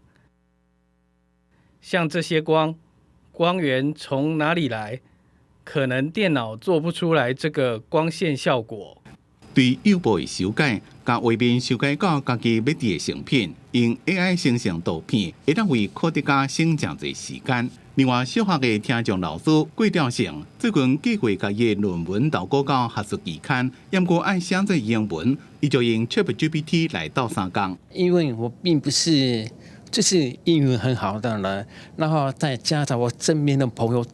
像這些光，光源從哪裡來？可能電腦做不出來這個光線效果。對幼部的修改，共畫面修改到家己欲佇的成品，用 AI 生成圖片，會當為柯德嘉省誠濟時間。另外，小學的聽障老師郭兆成最近計劃共伊的論文投稿到學術期刊，毋過愛寫做英文，伊就用 ChatGPT 來鬥相共。因為我並不是就是英語很好的人，然後再加上我身邊的朋友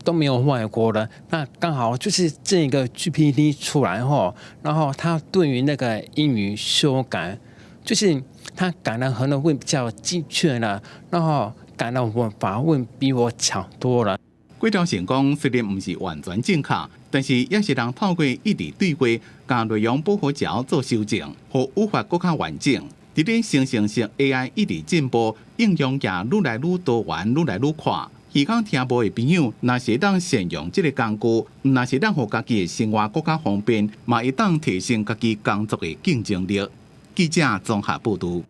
都沒有外國的，那剛好就是這個 GPT 出來後，然後他對於那個英語修改，就是他改的可能會比較精確了，然後改的文法會比我強多了。郭兆成講，雖然毋是完全正確，但是也是能透過一直對話，共內容補好腳做修正，予語法閣較完整。佇咧生成式 AI 一直進步，應用也愈來愈多元，愈來愈闊。耳孔聽無的朋友，若是會當善用這個工具，毋但是當予家己的生活閣較方便，嘛會當提升家己工作的競爭力。記者綜合報導。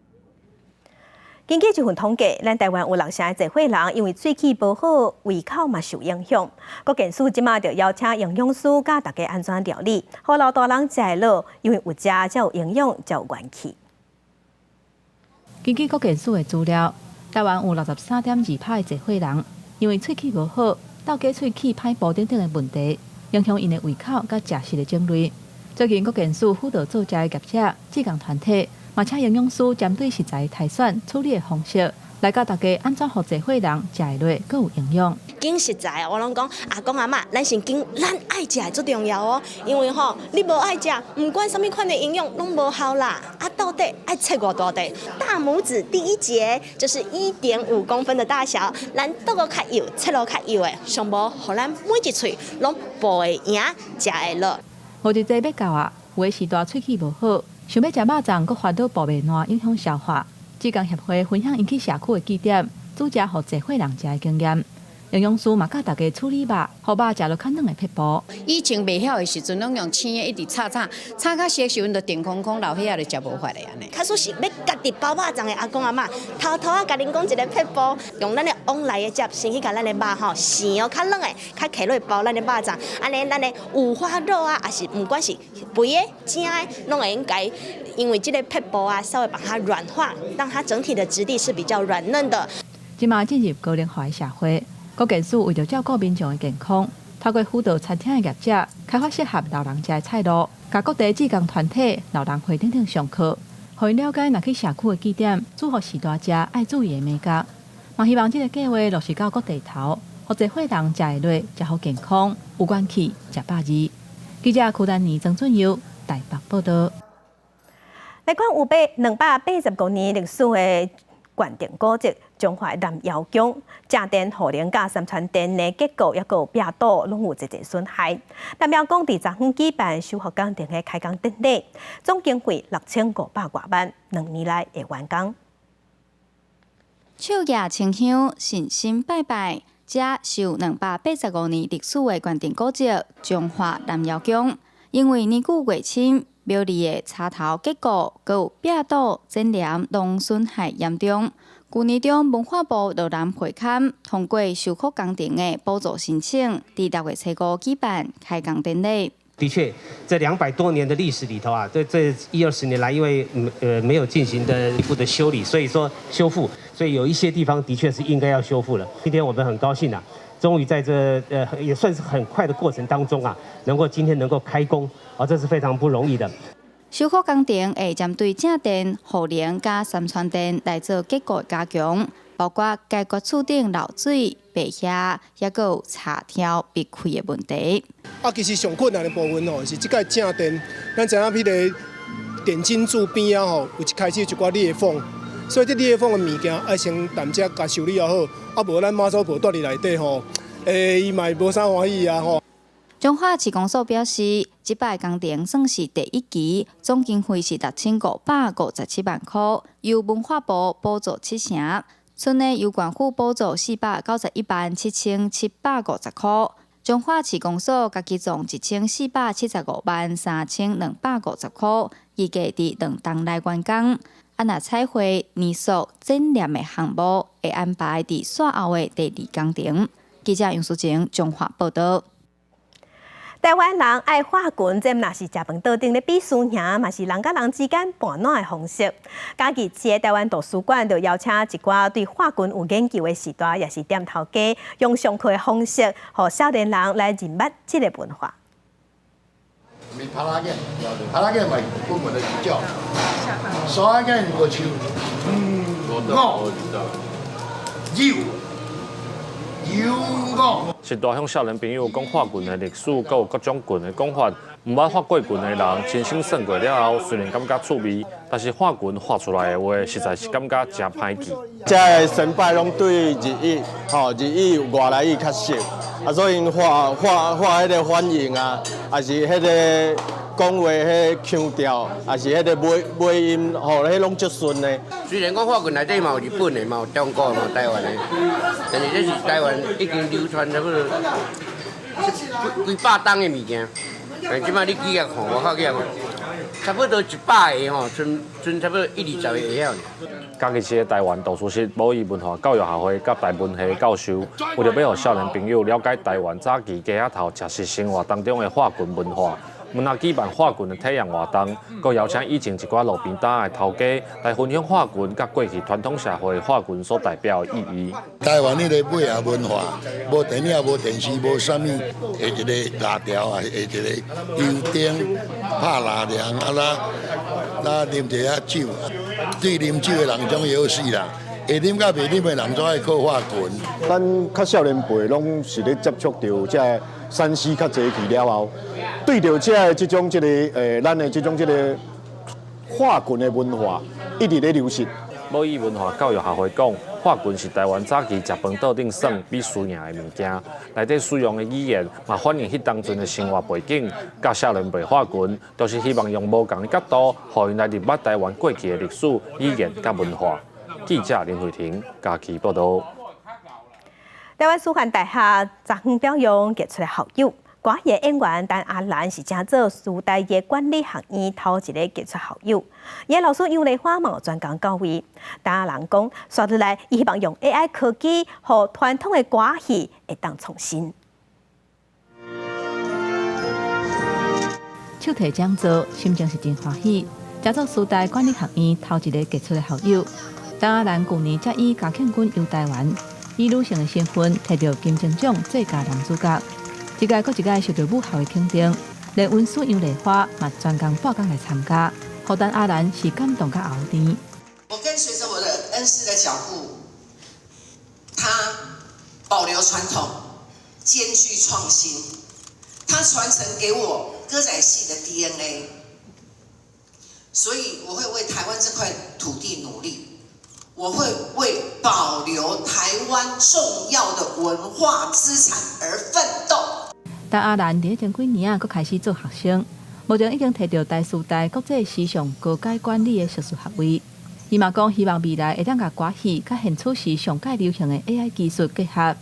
根據這份統計，咱台灣有六成的濟歲人因為喙齒無好，胃口嘛受影響。國健署這馬就邀請營養師教大家按怎料理，予老大人食會落，因為有食才有營養，才有元氣。根據國健署的資料，台灣有63.2%的濟歲人因為喙齒無好、鬥假喙齒歹補等等的問題，影響𪜶的胃口佮食食的種類。最近國健署輔導做食的業者、志工團體，嘛請營養師針對食材篩選處理的方式，來教大家按怎予濟歲人食會落，閣有營養。揀食材，我攏講阿公阿嬤，咱先揀咱愛食的最重要哦。因為吼，你無愛食，毋管啥物款的營養攏無效啦。啊，到底愛切偌大塊？大拇指第一節就是1.5公分的大小，咱剁閣較幼，切落較幼的，上無予咱每一喙攏哺會贏，食會落。50歲欲到啊，有的時段喙齒無好，想欲食肉粽，閣煩惱哺袂爛，影響消化。志工協會分享𪜶去社區的據點，煮食予濟歲人食的經驗。營養師嘛教大家處理肉，予肉食落較軟的撇步。以前袂曉的時陣，攏用生的一直炒炒，炒較熟時陣就定空空留遐就食無法的按呢。假使是欲家己包肉粽的阿公阿嬤，偷偷仔共恁講一个撇步，用咱的往來的汁，先去共咱的肉吼生哦，較軟的，較揢落包咱的肉粽，按呢咱的五花肉啊，抑是毋管是肥的、正的，攏會用共，因為這个撇步啊，稍微把它軟化，讓它整體的質地是比較軟嫩的。這馬進入高齡化的社會。國健署為著照顧民眾的健康，透過輔導餐廳的業者，開發適合老人食的菜路，共各地志工團體、老人會等等上課，予𪜶了解若去社區的據點，煮予序大食愛注意的眉角。嘛希望這個計劃落實到各地頭，予濟歲人食會落，食予健康，有元氣，食百二。記者柯丹妮、曾俊佑台北報道。來看有285年歷史的縣定古蹟彰化南瑤宮，正殿、雨龍佮三川殿的結構抑閣有壁堵，攏有濟濟損害。南瑤宮佇昨昏舉辦修復工程的開工典禮，總經費6500外萬，2年內會完工。手舉清香，信心拜拜，這是有285年歷史的縣定古蹟彰化南瑤宮，因為年久月深，廟裡的插頭結構，閣有壁堵、剪簾，攏損害嚴重。舊年中，文化部落南會勘通過修復工程的補助申請，佇6月初5舉辦開工典禮。的確，這200多年的歷史裡頭啊，這一二十年來，因為沒有進行的一步的修理，所以說修復，所以有一些地方的確是應該要修復了。今天我們很高興啊，終於在這也算是很快的過程當中啊，能夠今天能夠開工，啊，這是非常不容易的。修復工程會針對正殿、雨龍佮三川殿來做結構加強，包括解決厝頂漏水、白瓦，抑閣有插柱篕開的問題。啊，其實上困難的部分吼，是這個正殿，咱知影彼个點金柱邊仔吼，有一開始一寡裂縫，所以這裂縫的物件愛先踮遮共修理好，啊，無咱媽祖婆蹛佇內底吼，伊嘛會無啥歡喜啊吼。彰化市公所表示，這擺工程算是第一期，總經費是6557萬箍，由文化部補助七成，賰的由縣府補助491萬7750箍。彰化市公所家己摃1475萬3250箍，預計佇2冬內完工。啊，若彩繪、泥塑、剪黏的項目會安排佇煞後的第二工程。記者楊淑晴彰化報道。台灣人愛喝拳，這毋但是食飯桌頂咧比輸贏，嘛是人佮人之間伴暖的方式。嘉義市的台灣圖書館就邀請一寡對喝拳有研究的序大，也是店頭家，用上課的方式，予少年人來認捌這个文化。拍仔劍，拍仔劍嘛是棍棍的一種，沙仔劍無像五、六、九、五。序大向少年朋友講喝拳的歷史，閣有各種拳的講法。毋捌喝過拳的人，親身算過了後，雖然感覺趣味，但是喝拳喝出來的話，實在是感覺誠歹記。這个先輩攏對日語，吼日語外來語較熟，啊，所以𪜶喝喝喝彼个反應啊，抑是彼个講話彼个腔調，抑是彼个尾尾音，吼，彼攏足順的。雖然講喝拳內底嘛有日本的，嘛有中國的，嘛有台灣的，但是這是台灣已經流傳差不多幾百冬的物件。但這擺你起來看，外口起來看，差不多100個吼，賰賰差不多一二十個會曉。嘉義市的台灣圖書室母語文化教育協會佮台文系教授，為著欲予少年朋友了解台灣早期街仔頭食食生活當中的喝拳文化，毋但舉辦喝拳的體驗活動，閣邀請以前一寡路邊攤的頭家來分享喝拳佮過去傳統社會喝拳所代表的意義。台灣彼个尾仔文化，無電影、無電視、無啥物，下一个蠟條啊，下一个油燈、拍蠟簾，啊啦，啦啉一下酒，對啉酒的人總會好勢啦。會啉佮袂啉的人總愛靠喝拳。咱較少年輩攏是咧接觸著這个3C 較濟去了後，對著這个這種這个咱的這種這个喝拳的文化一直咧流失。母語文化教育協會講，喝拳是台灣早期食飯桌頂耍比輸贏的物件，內底使用的語言嘛反映彼當陣的生活背景。教少年輩喝拳，就是希望用無仝的角度，予𪜶來認捌台灣過去的歷史、語言佮文化。記者林慧婷嘉義報道。台灣師範大學昨昏表揚傑出的校友，歌仔戲演員陳阿蘭是成做師大藝管理學院頭一个傑出校友。伊的老師楊麗花嘛有專工到位。陳阿蘭講，紲落來，伊希望用 AI 科技，予傳統的歌仔戲會當創新。手提講座，心情是真歡喜。成做師大管理學院頭一个傑出的校友。陳阿蘭舊年才以嘉慶郡遊台灣，以女性的身份摕著金鐘獎最佳男主角，一屆閣一屆受著母校的肯定，連恩師楊麗花嘛專工半工來參加，予陳亞蘭是感動甲喉甜。我跟隨着我的恩師的腳步，他保留傳統，兼具創新，他傳承給我歌仔戲的 DNA，所以我會為台灣這塊土地努力。我會為保留台灣重要的文化資產而奮鬥。陳亞蘭佇前幾年啊，閣開始做學生，目前已經摕著台師大國際時尚高階管理的碩士學位。伊嘛講希望未來會當共歌戲佮現此時上蓋流行的 AI 技術結合，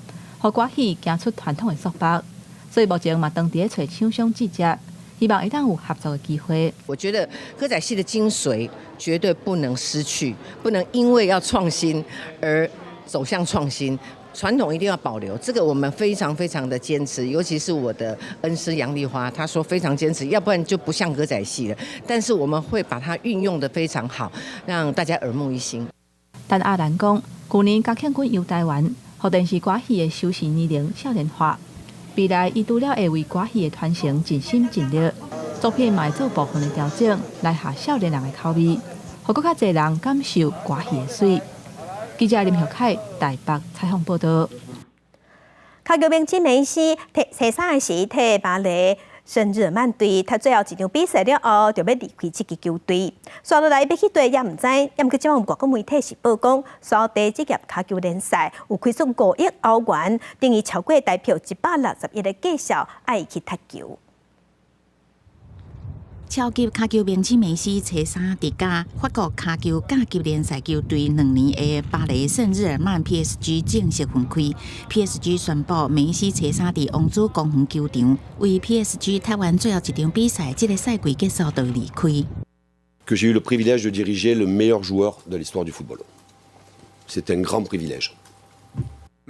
予歌戲行出傳統的束縛。所以目前嘛，當佇咧揣廠商接觸，希望會當有合作的機會。我覺得歌仔戲的精髓絕對不能失去，不能因為要創新而走向創新，傳統一定要保留。這個我們非常非常的堅持，尤其是我的恩師楊麗花，她說非常堅持，要不然就不像歌仔戲了。但是我們會把它運用得非常好，讓大家耳目一新。陳亞蘭講，舊年嘉慶君遊台灣，予電視歌戲的收視年齡少年化。未來，伊除了會為歌戲的傳承盡心盡力，作品嘛會做部分的調整，來合少年人的口味，予閣較濟人感受歌戲的媠。記者林學凱台北採訪報導。跤球明星梅西替初三時替巴黎聖日耳曼隊踢最後一場比賽了後，就欲離開這支球隊。紲落來欲去佗也毋知，猶毋過這擺外國媒體是報講，沙地職業跤球聯賽有開出5億歐元，等於超過台票161的價數，愛伊去踢球。超級跤球明星梅西初三佇佮法國跤球甲級聯賽球隊兩年的巴黎聖日耳曼 PSG 正式分開。PSG 宣布梅西初三佇王子公園球場為 PSG 踢完最後一場比賽，這个賽季結束就離開。 Que j'ai eu le privilège de diriger le meilleur joueur de l'histoire du football. C'est un grand privilège.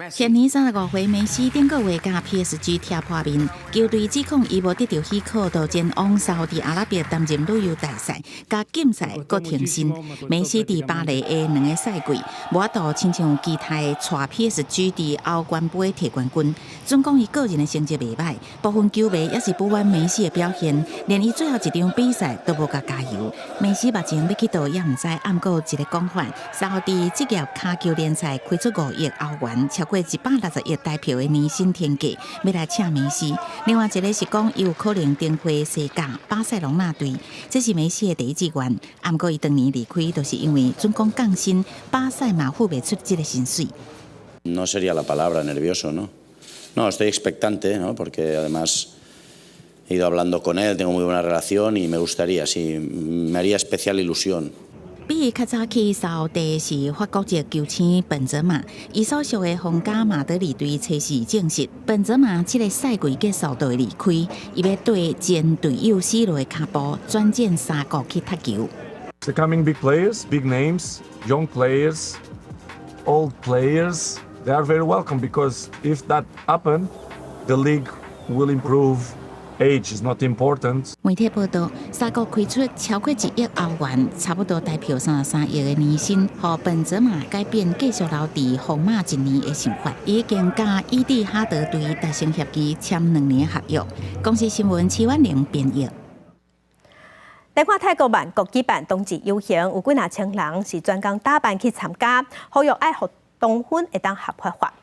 現年35歲，梅西頂個月佮 PSG 踢破面，球隊指控伊無得著許可，就前往沙特阿拉伯擔任旅遊大使，共禁賽閣停薪。梅西佇巴黎的兩個賽季，無法度親像其他的帶 PSG 佇歐冠盃提冠軍。準講伊個人的成績袂䆀，部分球迷也是不滿梅西的表現，連伊最後一場比賽都無共加油。梅西目前欲去佗也毋知，毋過有一个講法，沙特職業跤球聯賽開出5億歐元，超過160億台票的年薪天價，欲來請梅西。另外一个是講，伊有可能轉會西甲巴塞隆納隊，這是梅西的第一志願。毋過伊當年離開，就是因為準講降薪，巴塞嘛付袂出這个薪水。 No sería la palabra nervioso, ¿no? No, estoy expectante, ¿no? Porque además he ido hablando con él, tengo muy buena relación y me gustaría, sí, me haría especial ilusión. 比伊較早去沙地是法國籍球星本澤馬，伊所屬的皇家馬德里隊初四證實，本澤馬這个賽季結束就會離開，伊欲綴前隊友 C 羅的跤步，轉戰沙國去踢球。 The coming big players, big names, young players, old players, they are very welcome because if that happen, the league will improve. Age is not important. 媒體報導，沙國開出超過1億歐元，差不多台票33億的年薪，予本澤馬改變繼續留佇皇馬一年的想法。伊已經佮伊蒂哈德隊達成協議，簽2年合約。公視新聞徐婉玲編譯。來看泰國曼谷舉辦同志遊行，有幾若千人是專工打扮去參加，呼籲愛予同婚會當合法化。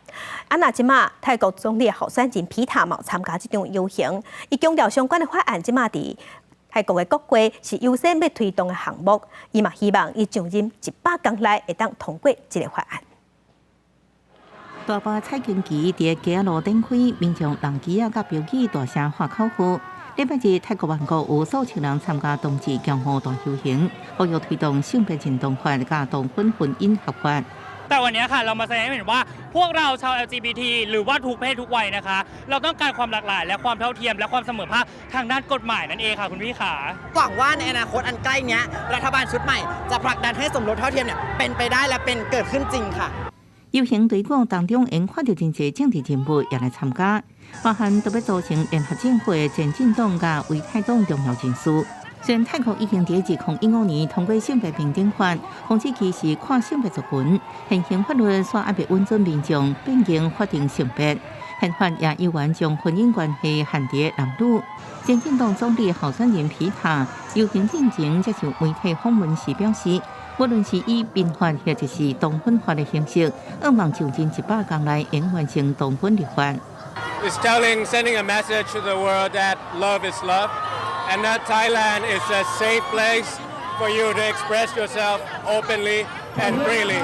啊，若這馬泰國總理候選人皮塔嘛有參加這場遊行，伊強調相關的法案這馬佇泰國的國會是優先欲推動的項目，伊嘛希望伊上任100工內會當通過這个法案。大把彩旗佇街仔路頂開，民眾挵旗仔佮標語大聲喊口號。禮拜日，泰國曼谷有數千人參加同志強號大遊行，呼籲推動性別認同法佮同婚婚姻合法。 แต่วันนี้ค่ะเรามาแสดงให้เห็นว่าพวกเราชาว LGBT หรือว่าทุกเพศทุกวัยนะคะ เราต้องการความหลากหลาย และความเท่าเทียม และความเสมอภาคทางด้านกฎหมายนั่นเองค่ะคุณพี่ขา หวังว่าในอนาคตอันใกล้นี้รัฐบาลชุดใหม่จะผลักดันให้สมรสเท่าเทียมเนี่ยเป็นไปได้และเป็นเกิดขึ้นจริงค่ะ 遊行隊伍當中，會看著真濟政治人物也來參加，包含特別組成聯合政府的前進黨佮為泰黨重要人士。雖然泰國已經佇2015年通過性別平等法，防止歧視跨性別族群，現行法律煞猶未允准民眾變更法定性別。憲法也猶原將婚姻關係限佇男女。前進黨總理候選人皮塔遊行進前接受媒體訪問時表示，無論是以民法或者是同婚法的形式，向望就近100天內會完成同婚立法。 Is telling, sending a message to the world that love is love, and that Thailand is a safe place for you to express yourself openly and freely.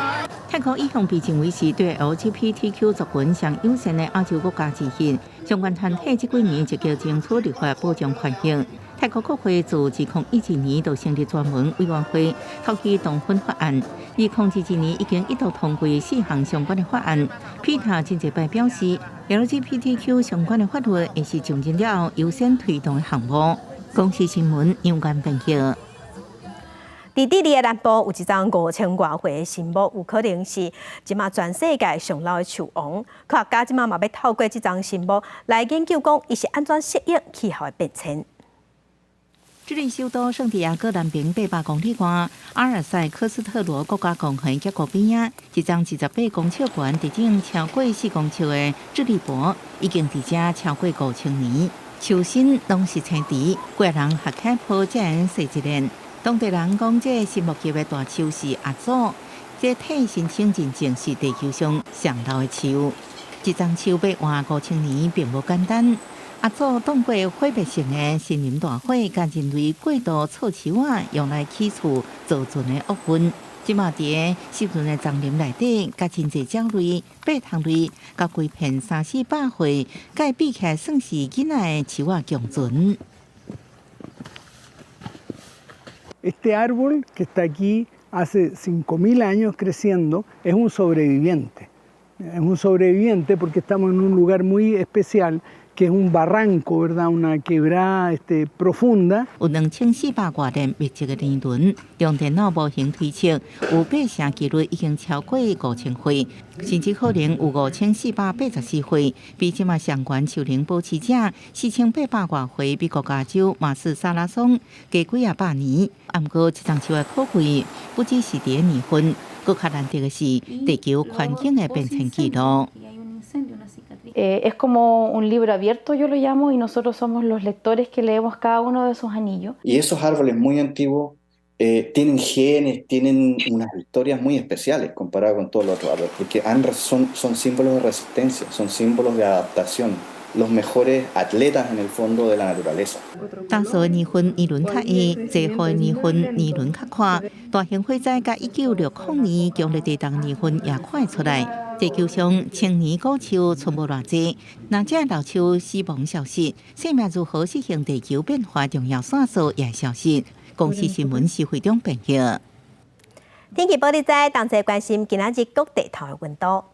泰國一向被認為是對 LGBTQ 族群上友善的亞洲國家之一，相關團體這幾年積極爭取立法保障權益。泰國國會自2012年就成立專門委員會，討論同婚法案。2022年已經一度通過四項相關的法案。皮塔真濟擺表示，LGBTQ 相關的法律會是上任了後優先推動的項目。公視新聞楊冠編譯。佇智利的南部有一叢5000外歲的神木，有可能是這馬全世界上老的樹王。科學家這馬嘛欲透過這叢神木來研究，講伊是按怎適應氣候的變遷。智利首都聖地亞哥南邊800公里外，阿爾塞科斯特羅國家公園峽谷邊仔，一叢28公尺懸、直徑超過4公尺的智利柏，已經佇遮超過5000年。樹身攏是青苔，幾人合起抱才會洗一遍。當地人講，這神木級的大樹是阿祖，這替申請認證是地球上上老的樹。這叢樹欲活5000年並無簡單。阿祖當過毀滅性的森林大火，佮人類過度锉樹仔，用來起厝造成的厄運。這馬佇濕潤的叢林內底，佮真濟鳥類、爬蟲類，佮規片三四百歲，佮比起來算是囡仔的樹仔共存。 Este árbol que está aquí hace 5.000 años creciendo es un sobreviviente. Es un sobreviviente porque estamos en un lugar muy especial que es un barranco, ¿verdad? Una quebrada profunda. 有2400外年密集的年輪，用電腦模型推測，有八成幾率已經超過5000歲，甚至可能有5484歲，比這馬上懸樹齡保持者4800外歲美國加州馬斯薩拉松加幾仔百年。毋過，這叢樹的可貴，不只是佇年份，閣較難得的是地球環境的變遷記錄。 Es como un libro abierto, yo lo llamo, y nosotros somos los lectores que leemos cada uno de esos anillos. Y esos árboles muy antiguos tienen genes, tienen unas historias muy especiales comparado con todos los otros árboles, porque son símbolos de resistencia, son símbolos de adaptación, los mejores atletas en el fondo de la naturaleza. 大樹的年份年輪較矮，濟雨的年份年輪較寬。大型火災佮1960年強烈地動年份也看會出來。地球上千年古樹賰無偌濟，若這老樹死亡消失，生命如何適應地球變化重要線索也消失。公視新聞施惠中編譯。天氣報你知，同齊關心今仔日各地頭的溫度。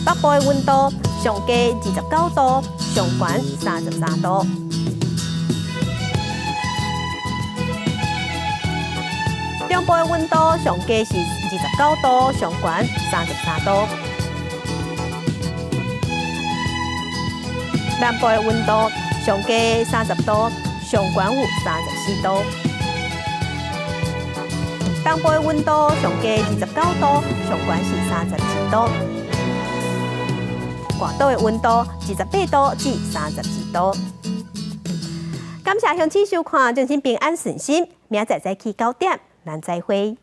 北部的溫度上低29度，上懸33度。中部的溫度上低是29度，上懸33度。南部的溫度上低30度，上懸有34度。東部的溫度上低29度，上懸是32度。外島的溫度28度至32度。感謝鄉親收看，祝恁平安順心，明仔載早起9點，咱再會。